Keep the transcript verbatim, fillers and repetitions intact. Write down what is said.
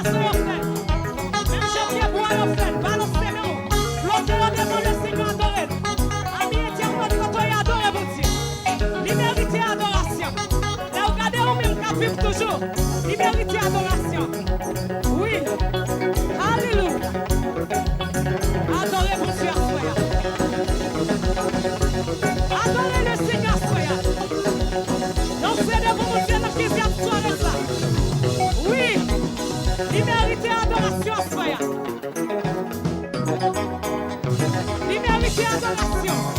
Sa yo fè. Menm jan pyebwa yo fè, balanse men w. Flote yo devan Lesenyè, adore l. Ami entènèt, kote w ye, adore Bondye. Li merite adorasyon. Lè w gade ou menm k ap viv toujou, li merite adorasyon. Wi. Alelouya. Adore Bondye aswè a. Adore Lesenyè aswè a. Danse devan Bondye nan kizyèm sware sa. Wi. Li merite adorasyon aswè a. Li merite adorasyon.